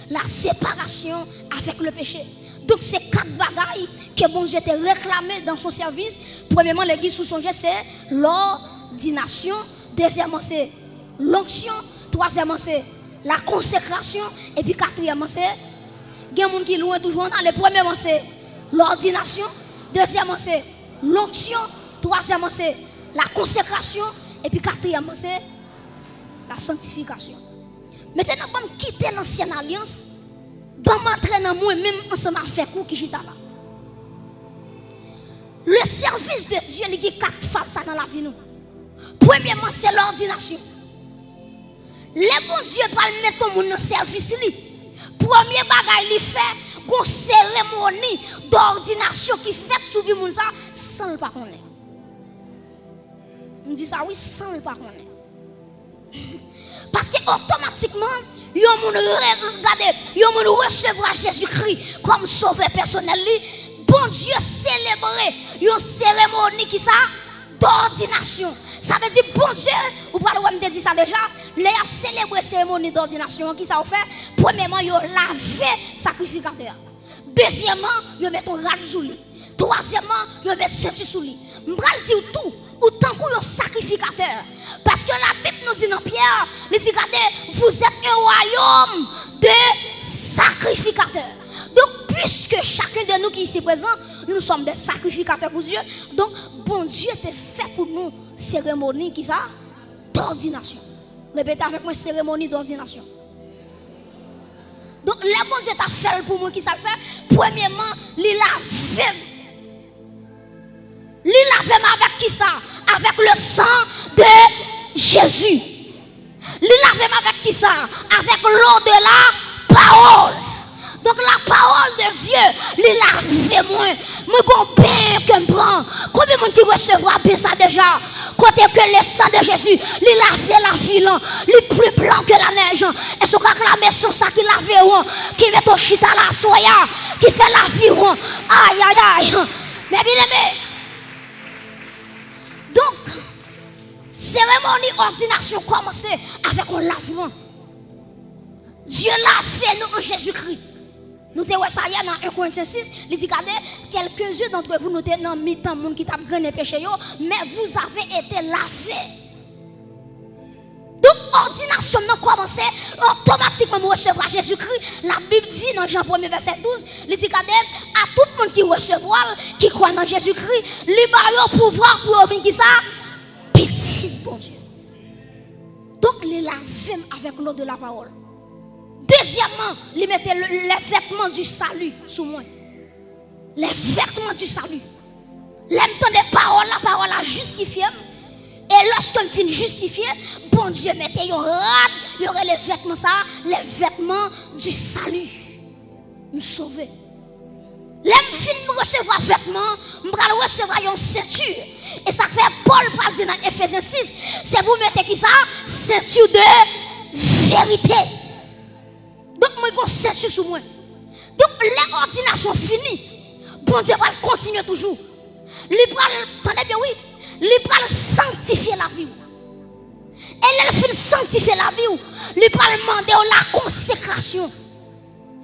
la séparation avec le péché. Donk, se kat bagay ke Bondye te reklame dans son service. Premyèman, legliz, si w sonje, se lòdinasyon. Dezyèmman, se lonksyon. Twazyèmman, se la konsekrasyon. Epi katriyèmman, se, gen moun ki lwen toujou, ann ale. Premyèman, se lòdinasyon. Dezyèmman, se lonksyon. Twazyèmman, se la konsekrasyon. Epi katriyèmman, se la sanktifikasyon. Mentenan, ban m kite lansyèn alyans, ban m antre nan mwen menm ansanm avèk ou ki chita la. Le service de Dieu, li gen kat faz sa nan lavi nou. Premyèman, se lòdinasyon. Lè Bondye pral met yon moun nan sèvis li, premye bagay li fè, gon seremoni dòdinasyon ki fèt sou vi moun sa, san l pa konnen. M di sa wi, san l pa konnen. Paske otomatikman, yon moun re-, gade, yon moun resevwa Jezikri kòm sovè pèsonèl li, Bondye selebre yon seremoni ki sa, dòdinasyon. Sa vle di Bondye, ou pral wè m te di sa deja, lè y ap selebre seremoni dòdinasyon an, ki sa yo fè? Premyèman, yo lave sakrifikatè a. Dezyèmman, yo met yon rad sou li. Twazyèmman, yo met senti sou li. M pral di w tou, ou tankou yon sakrifikatè. Paske Labib nou di nan Pyè, li di, gade, vous êtes un royaume de sacrificateurs. Donk, puiske chacun de nous qui ici présent, nous sommes des sacrificateurs pour Dieu, donk, Bondye te fè pou nou seremoni, ki sa? Dòdinasyon. Repete avèk mwen, seremoni dòdinasyon. Donk, lè Bondye ta fè l pou mwen, ki sa l fè? Premyèman, li lave m. Li lave m avèk ki sa? Avèk le sang de Jésus. Li lave m avèk ki sa? Avèk l'eau de la parole. Donk, la parole de Dieu, li lave mwen. Mwen gon ben ke m pran. Konbyen moun ki resevwa ben sa deja? Kote ke le sang de Jésus, li lave lavi lan, li pli blan ke la nèj. Èske w ka klame san sa ki lave w an, ki mete w chita la aswè a, ki fè lavi w an? Ayayay. Men byeneme, donk, seremoni òdinasyon kòmanse avèk yon lavman. Dye lave nou an Jezikri. Nou te wè sa yè nan en Korentyen sis, li di, gade, quelques-uns d'entre vous, nou te nan mitan moun ki t ap grennen peche yo, mais vous avez été lavés. Donk, òdinasyon m nan kòmanse, otomatikman m resevwa Jezikri. Labib di nan Jan premye vèsè douz, li di, gade, a tout moun ki resevwa l, ki kwè nan Jezikri, li ba yo pouvwa pou yo vin kisa? Pitit Bondye. Donk, li lave m avèk lo de la pawòl. Dezyèmman, li mete le, les vêtements du salut sou mwen. Les vêtements du salut. Lè m tande pawòl la, pawòl la jistifye m. E lòske m fin jistifye, Bondye mete yon rad, yo rele vètman sa, les vêtements du salut. M sove. Lè m fin resevwa vètman, m pral resevwa yon senti. E sa k fè Pòl pral di nan Efezyen sis, se pou mete kisa? Senti de verite. Donk, mwen gen yon senti sou mwen. Donk, lè òdinasyon fini, Bondye pral kontinye toujou. Li pral, tande byen, wi, li pral sanktifye lavi w. E lè l fin sanktifye lavi w, li pral mande w lakonsekrasyon.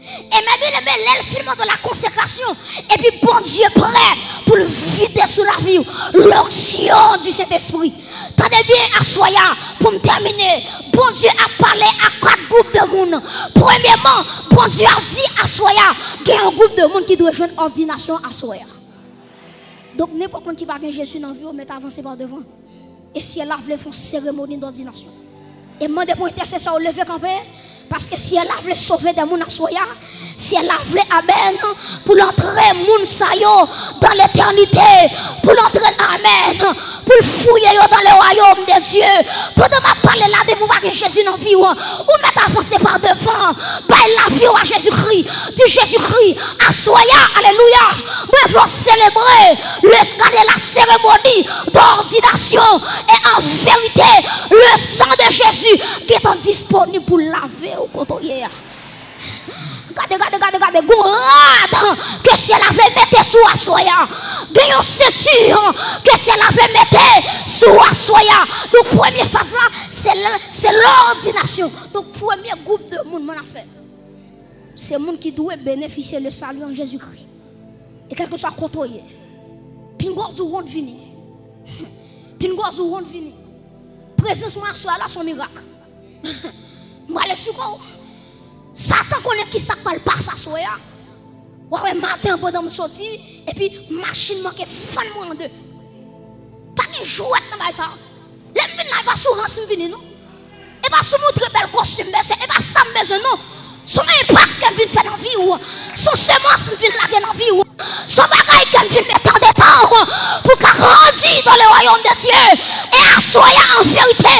E men byeneme, lè l fin mande w lakonsekrasyon, epi Bondye prè pou l vide sou lavi w l'onction du Saint-Esprit. Tande byen, aswè a, pou m tèmine, Bondye ap pale a kat gwoup de moun. Premyèman, Bondye ap di aswè a, gen yon gwoup de moun ki dwe jwenn òdinasyon aswè a. Donk, nenpòt moun ki pa gen Jezi nan vi w, mèt avanse pa devan. E syèl la vle fè yon seremoni dòdinasyon. E m mande pou entèsesè yo leve kanpe, paske syèl la vle sove de moun aswè a. Syèl la vle, amèn, pou l antre moun sa yo dan letènite, pou l antre, amèn, pou l fouye yo dan le wayòm de Dye. Pandan m ap pale la, depi w pa gen Jezi nan vi w, ou mèt avanse pa devan, bay lavi w a Jezikri, di, Jezikri, aswè a, alelouya, mwen vle w selebre le, gade, la seremoni dòdinasyon. E an verite, le san de Jezi gentan disponib pou lave w kote w ye a. Gade, gade, gade, gade, gon rad ke syèl la vle mete sou aswè a. Gen yon senti ke syèl la vle mete sou aswè a. Donk, premye faz la, se l-, se lòdinasyon. Donk, premye gwoup de moun mwen ap fè, se moun ki dwe benefisye le sali an Jezikri. E kèlkeswa kote w ye, pinga w di w wont vini. Pinga w di w wont vini. Prezans mwen aswè a la se yon mirak. M pral eksplike w. Satan konnen ki sa k pral pase aswè a. W a wè maten an pandan m soti, epi machin manke fann mwen an de. Pa gen jwèt nan bagay sa. Lè m vin la, e pa sou rans m vini, non. E pa sou moutre bèl kostim, mesye, e pa sa m bezwen, non. Se yon enpak ke m vin fè nan vi w. Se yon semans m vin lage nan vi w. Se yon bagay ke m vin mete an detan w pou w ka grandi dans le royaume de Dieu. E aswè a, an verite,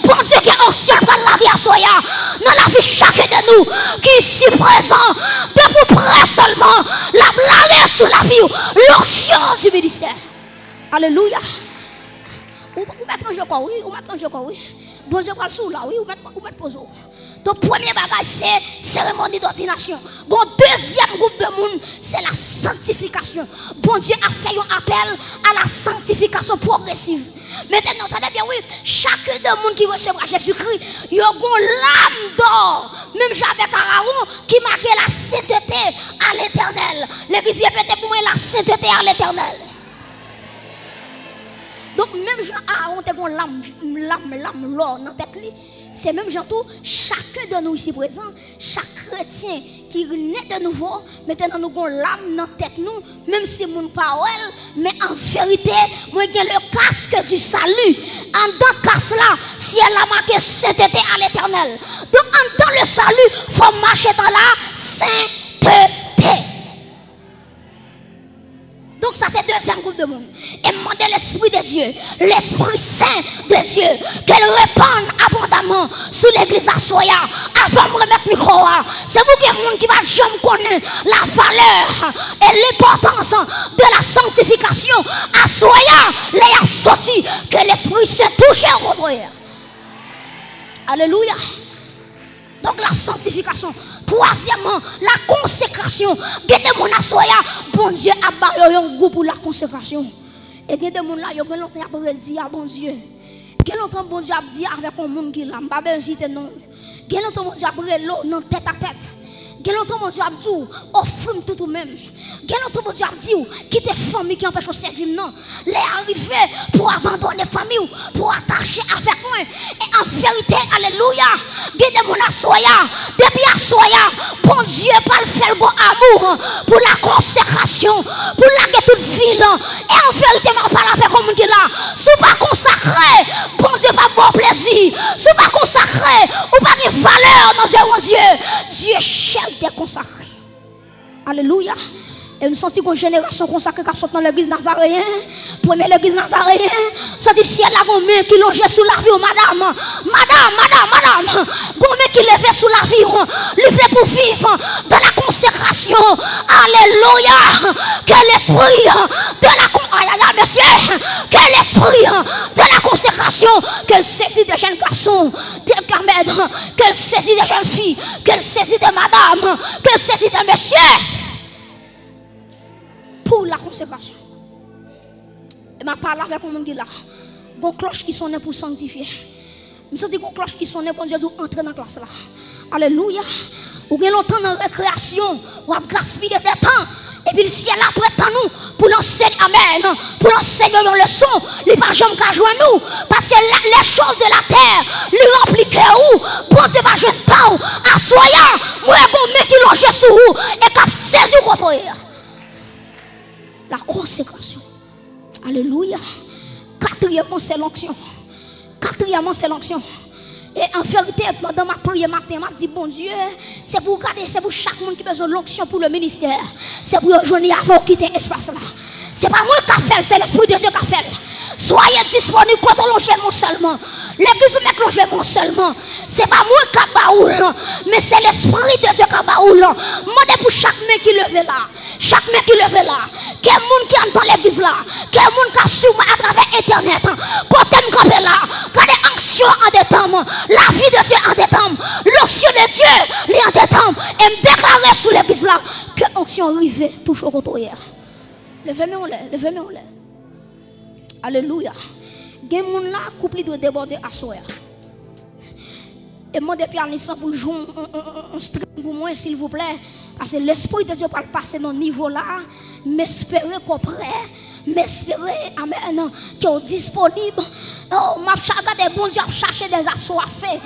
Bondye gen onksyon l pral lage aswè a nan lavi chak de nou ki isi prezan. Depi w prè sèlman, l ap lage sou lavi w l'onction du ministère. Alelouya. Ou, ou mèt ranje kò w, wi, ou mèt ranje kò w, wi. Bondye pral sou w la, wi, ou mèt, ou mèt poze w. Donk, premye bagay, se seremoni dòdinasyon. Gon dezyèm gwoup de moun, se la sanktifikasyon. Bondye ap fè yon apèl a la sanktifikasyon pwogresiv. Mentnan, tande byen, wi, chak de moun ki resevwa Jezikri, yo gon lam dò, menm jan avèk Arawon, ki make la sentete a Letènèl. Legliz, repete pou mwen, la sentete a Letènèl. Donk, menm jan Arawon te gon lam, lam, lam lò nan tèt li, se menm jan tou, chak de nou isi prezan, chak kretyen ki ne de nouvo, mentnan nou gon lam nan tèt nou, menm si moun pa wè l, men an verite, mwen gen le casque du salut. Anndan kas la, syèl la make sentete a Letènèl. Donk, anndan le salut, fò w mache dans la sainteté. Donk, sa se dezyèm gwoup de moun. E m mande Lespri de Dye, Lespri Sen de Dye, ke l repann abondaman sou legliz aswè a. Avan m remèt mikwo a, se pou gen moun ki pa t janm konnen la valè e lenpòtans de la sanktifikasyon. Aswè a, lè y ap soti, ke Lespri Sen touche yo kote w ye a. Alelouya. Donk, la sanktifikasyon. Twazyèmman, la konsekrasyon. Gen de moun aswè a, Bondye ap ba yo yon gou pou la konsekrasyon. E gen de moun la, yo gen lontan y ap redi a Bondye. Gen lontan Bondye ap di avèk yon moun ki la, m pa bezwen site non l. Gen lontan Bondye ap rele w nan tèt a tèt. Gen lontan Bondye ap di w, ofri m tout ou menm. Gen lontan Bondye ap di w, kite fanmi ki anpeche w sèvi m nan. Lè a rive pou w abandone fanmi w, pou w atache avèk mwen. E an verite, alelouya, gen de moun aswè a, depi aswè a, Bondye pral fè l gon amou pou la konsekrasyon, pou lage tout vi l. E an verite, m ap pale avèk yon moun ki la. Si w pa konsakre, Bondye p ap ba w plezi. Si w pa konsakre, ou pa gen valè nan zye Bondye. Dieu cherche des consacrés. Alelouya. E m santi gon jenerasyon konsakre k ap sot nan legliz Nazareyen. Premye legliz Nazareyen. M santi syèl la gon men ki lonje sou lavi w, madanm. Madanm, madanm, madanm. Gon men ki leve sou lavi w. Li vle pou viv dans la consécration. Alelouya. Que l'esprit de la con-, ay, ay, ay, mesye. Que l'esprit de la consécration, que l sezi de jèn gason, de gamèt, que l sezi de jèn fi, que l sezi de madanm, que l sezi de mesye. Pou la konsekrasyon. E m ap pale avèk yon moun ki la. Gon klòch ki sonnen pou sanktifye. M santi gon klòch ki sonnen, Bondye di w antre nan klas la. Alelouya. Ou gen lontan nan rekreyasyon, w ap gaspiye de tan. Epi l syèl la prè tann ou pou l anseye, amèn, pou l anseye yon leson, li pa janm ka jwenn ou. Paske la, les choses de la terre, li ranpli kè ou. Bondye pa jwenn tan ou. Aswè a, mwen wè gon men ki lonje sou ou e k ap sezi w kontrè. La konsekrasyon. Alelouya. Katriyèmman, se lonksyon. Katriyèmman, se lonksyon. E an verite, pandan m ap priye maten, m ap di, Bondye, se pou w gade, se pou chak moun ki bezwen lonksyon pou le ministè. Se pou yo jwenn li avan w kite espas la. Se pa mwen k ap fè l, se Lespri de Dye k ap fè l. Soyez disponible, kote w lonje men w sèlman. Legliz ou mèt lonje men w sèlman. Se pa mwen k ap ba ou l, men se Lespri de Dye k ap ba ou l. Mande pou chak men ki leve la. Chak men ki leve la, ke moun ki anndan legliz la, ke moun k ap swiv mwen atravè entènèt, kote m kanpe la, gade onksyon an dedan m, lavi de Dye an dedan m, lonksyon de Dye, li an dedan m, e m deklare sou legliz la, ke onksyon rive touche w kote w ye a. Leve men w anlè, leve men w anlè. Alelouya. Gen moun la, koup li dwe debòde aswè a. E m mande pyanis lan pou l jwe yon, yon, yon, yon, yon string pou mwen, silvouplè. Paske Lespri de Dye pral pase nan nivo la. M espere ke w prè. M espere, amèn, ke w disponib. Oh, m ap cha-, gade, Bondye ap chache dèzaswafe.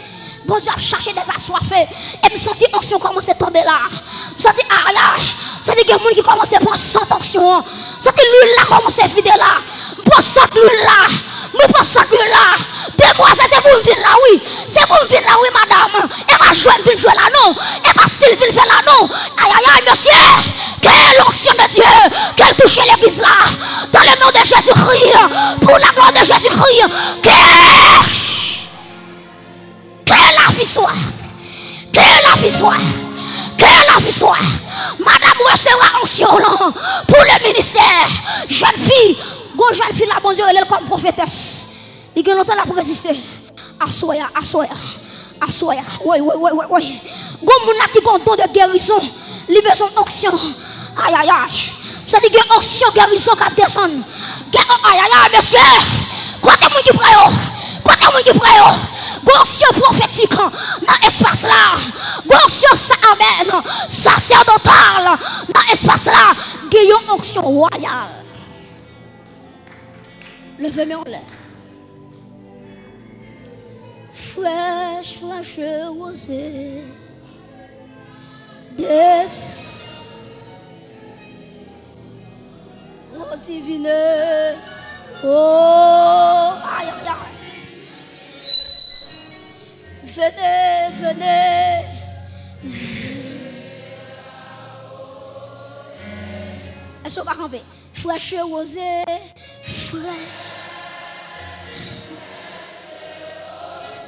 Bondye ap chache dèzaswafe. E m santi onksyon kòmanse tonbe la. M santi, ay, ay. M santi gen moun ki kòmanse pran sant onksyon an. M santi lwil la kòmanse vide la. M pran sant lwil la. Mwen pran sant lwil la. Demwazèl, se pou m vin la, wi. Se pou m vin la, wi, madanm. E pa jwe m vin jwe la, non. E pa stil vin fè la, non. Ay, ay, ay, mesye. Que l'onction de Dieu, qu'elle touche l'église là. Dans le nom de Jésus-Christ, pour la gloire de Jésus-Christ, que Ke lavi swa. Ke lavi swa. Ke lavi swa. Madanm resevwa onksyon w lan pou le ministè. Jèn fi, gon jèn fi la Bondye rele l kòm pwofetès. Li gen lontan l ap reziste. Aswè a, aswè a, aswè a. Woy, woy, woy, woy, woy. Gon moun la ki gon don de gerizon. Li bezwen onksyon. Ay, ay, ay. M santi gen onksyon gerizon k ap desann. Gen, ay, ay, ay, mesye. Kote moun ki prè yo? Kote moun ki prè yo? Gon onksyon pwofetik nan espas la. Gon onksyon sa, amèn, sasèdotal nan espas la. Gen yon onksyon wayal. Leve men w anlè. Frèch, frèch woze. Des. O divine. O, ay, ay, ay. Vene, vene. Èske w ka kanpe? Frèch woze, frèch.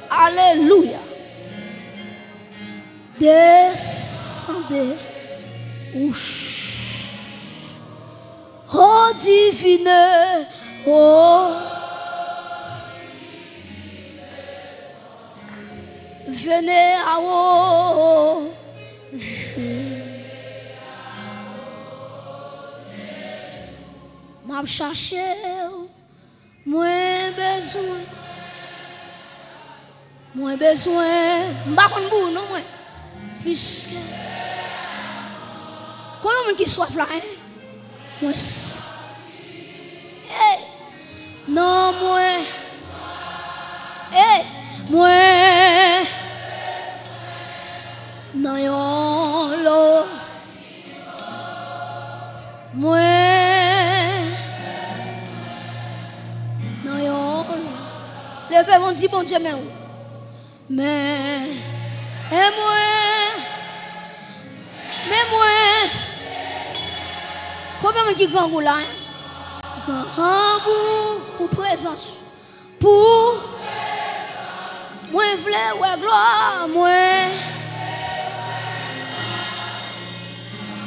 Alelouya. Desande. Ouch. O divine. O. Vene a ou. Vene. M ap chache w. Mwen bezwen. Mwen bezwen. M pa konn pou ou non mwen. Plis ke. Konbyen moun ki swaf la, en? Mwen s-, ey, nan mwen, ey, mwen nan yon lo, mwen nan yon lo. Leve men w, di Bondye men w. Men, men mwen, men mwen. Konbyen moun ki grangou la, en? Grangou pou prezans ou. Pou mwen vle wè glwa mwen.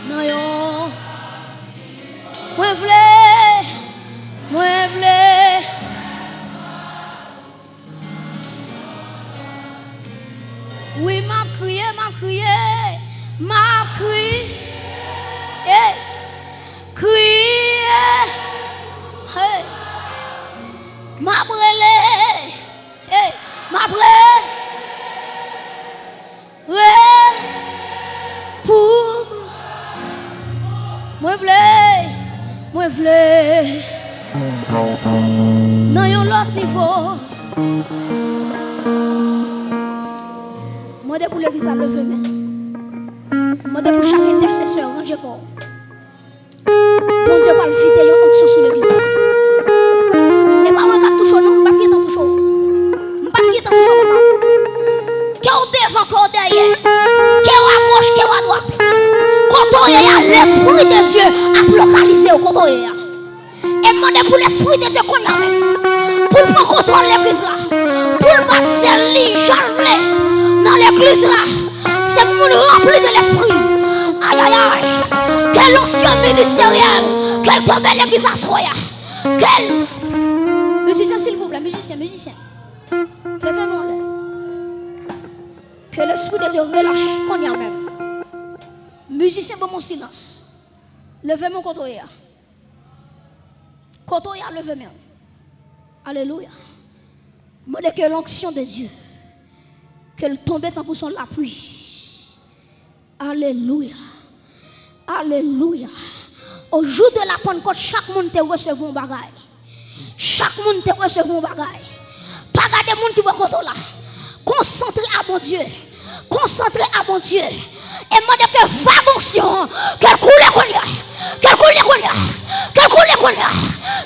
Nan yon, mwen vle, mwen vle. Wi, m ap kriye, m ap kriye, m ap kriye, kriye, hey. M ap rele, hey, m ap rele pou mwen vle, mwen vle nan yon lòt nivo. Mande pou legliz la leve men. Mande pou chak entèsesè ranje kò w. Bondye pral vide yon onksyon sou legliz la. E pa mwen k ap touche w non, m p ap gentan touche w. M p ap gentan touche w, papa. Ke w devan, ke w dèyè, ke w agoch, ke w adwat, kote w ye a, Lespri de Dye ap lokalize w kote w ye a. E m mande pou Lespri de Dye kounye a menm, pou l pran kontwòl legliz la, pou l bat sèl li jan l vle nan legliz la. Se pou moun ranpli de Lespri. Ayayay. Ke lonksyon ministeryèl, ke l tonbe legliz aswè a. Ke l... Mizisyen, silvouplè, mizisyen, mizisyen. Leve men w anlè. Ke Lespri de Dye relache kounye a menm. Mizisyen, ban m yon silans. Leve men w kote w ye a. Kote w ye a, leve men w. Alelouya. Mande ke lonksyon de Dye, ke l tonbe tankou son lapli. Alelouya. Alelouya. O jou de la Pannkòt, chak moun te resevwa yon bagay. Chak moun te resevwa yon bagay. Pa gade moun ki bò kote w la. Konsantre a Bondye. Konsantre a Bondye. E mande ke vag onksyon an, ke l koule kounye a. Ke l koule kounye a. Ke l koule kounye a.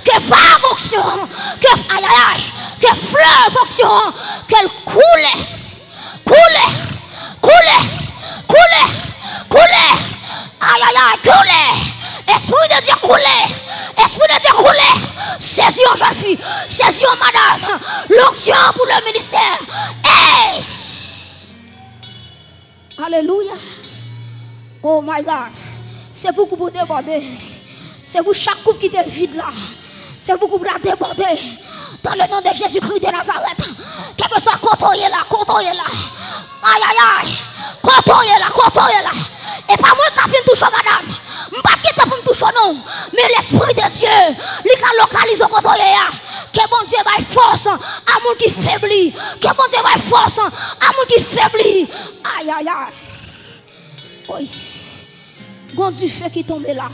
Ke vag onksyon an, ke, ayayay, ke flèv onksyon an, ke l koule. Koule. Koule. Koule. Koule. Ayayay, koule. Espri de Dye koule. Espri de Dye koule. Sezi yon jèn fi. Sezi yon madanm. Lonksyon pou le ministè. Ey! Alelouya. Oh my God. Se pou koup ou debòde. Se pou chak koup ki te vid la. Se pou koup la debòde. Dans le nom de Jésus-Christ de Nazareth. Kèlkeswa kote w ye la, kote w ye la. Ayayay. Kote w ye la, kote w ye la. E pa mwen k ap vin touche w, madanm. M pa t gen tan pou m touche w non. Men Lespri de Dye, li ka lokalize w kote w ye a. Ke Bondye bay fòs a moun ki febli. Ke Bondye bay fòs a moun ki febli. Ayayay. Woy. Gon dife ki tonbe la.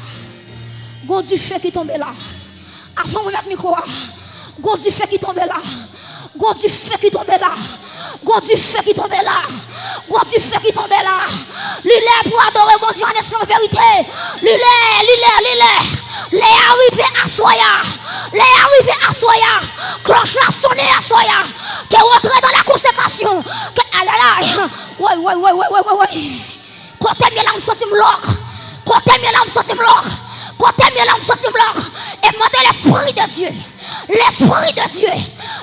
Gon dife ki tonbe la. Avan mwen met mikwo a. Gon dife ki tonbe la. Gon dife ki tonbe la. Gon dife ki tonbe la. Gon dife ki tonbe la. Li lè pou adore Bondye an espri an verite. Li lè, li lè, li lè. Lè a rive aswè a. Lè a rive aswè a. Klòch la sonnen aswè a. Ke w antre dans la consécration. Ke, ayayay. Woy, woy, woy. Kote m ye la, m santi m lòk. Kote m ye la, m santi m lòk. Kote m ye la, m santi m lòk. E mande Lespri de Dye. Lespri de Dye.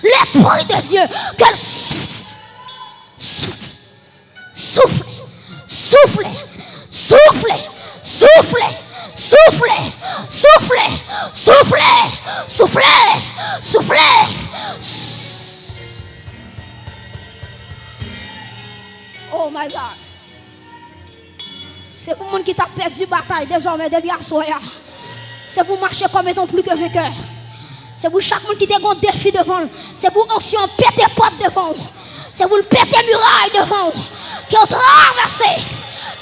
Lespri de Dye. Ke l souf-, souf-, soufle. Soufle. Oh my God. Se pou moun ki t ap pèdi batay dezòmè depi aswè a. Se pou mache kòm etan pli ke venkè. Se pou chak moun ki te gon defi devan l. Se pou onksyon an pete pòt devan w. Se pou l pete miray devan w. Ke w travèse.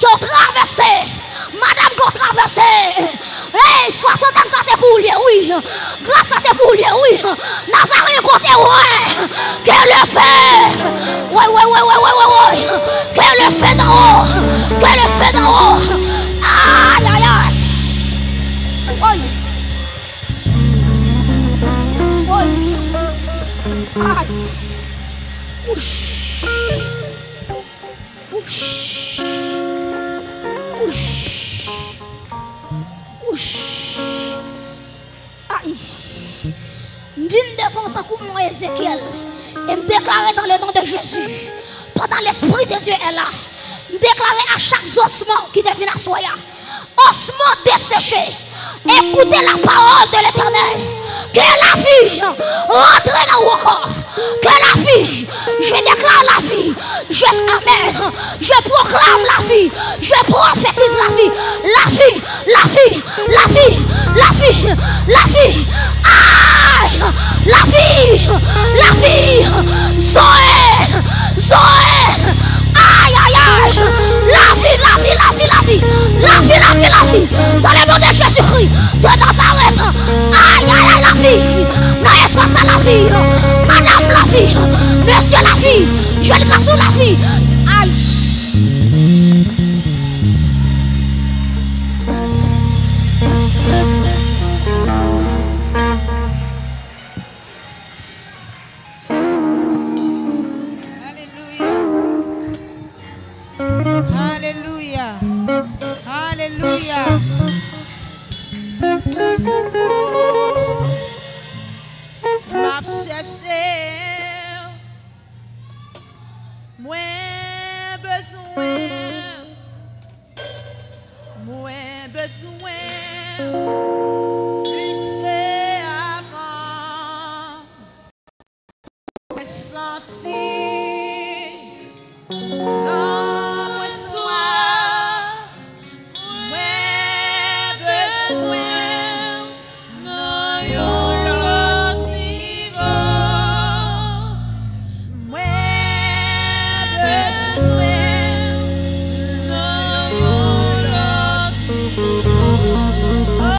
Ke w travèse. Madanm, gen yon travèse. Hey, swasantèn sa se pou ou l ye, wi. Gras sa se pou ou l ye, wi. Nazareyen, kote w ye? Que le feu. Woy, woy, woy, woy, woy, woy, woy. Que le feu d'en haut. Que le feu d'en haut. Ay, ay, ay. Woy. Woy. Ay. Wouch. Wouch. Wouch. Wouch. Ay. M vin devan w tankou mwen Ezekyèl. E m deklare dans le nom de Jésus, pandan lespri de Dye est la, m deklare a chak zosman ki te vin aswè a, osman deseche, écoutez la parole de l'Éternel. Que la vie rentre dans vos corps. Que la vie, je déclare la vie. Je, amen. Je proclame la vie. Je prophétise la vie. La vie, la vie, la vie, la vie, la vie. Ay! La vie, la vie. Zoe, Zoe. Ay, ay, ay. La vie, la vie, la vie, la vie. La vie, la vie, la vie. Dans le nom de Jésus-Christ de Nazareth. Ay, ay, ay, la vie. Nan espas sa, la vie. Madanm, la vie. Mesye, la vie. Jèn gason, la vie. Ay. Alelouya. Alelouya. Alelouya. Oh. M ap chèche w. Mwen bezwen w. Mwen bezwen w plis ke avan. Mwen santi nan